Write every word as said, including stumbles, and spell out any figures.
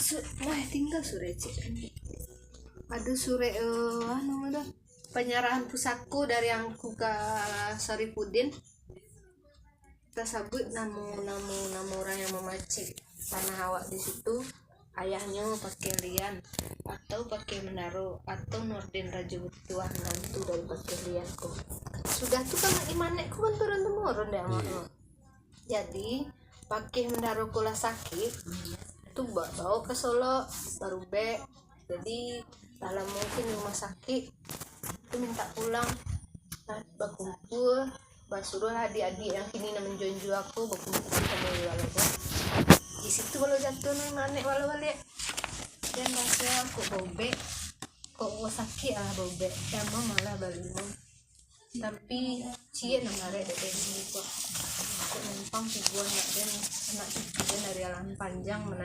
Su- wah, tinggal surek cik. Ada surek, eh, anu tu, penyerahan pusako dari angku ka Sarifudin. Kita sabut namo-namo, namo orang yang mamacik tanah awak di situ. Ayahnyo pakai lian atau pakai mendaro atau Nurdin Rajo Butuah, manantu dari pakai lian ko. Sudah tu kan imanek ko kan turun temurun dek amak. Jadi pakai mendaro ko lah sakik, tu ba- bawa ke Solok, barubek. Jadi dalam mungkin rumah sakit tu minta pulang. Nah, bakumpul, basuruhlah adik-adik yang kini nan manjual-jual ko bakumpul samo Walau ko. Di situ Walau jatuah no imanek Walau baliak. Dan raso kok baubek, kok sakik lah baubek. Dama malah balimo. Tapi ciek nan barek dek den ko. Kok numpang tigo anak den, anak cucu den dari Alahan Panjang mananyo.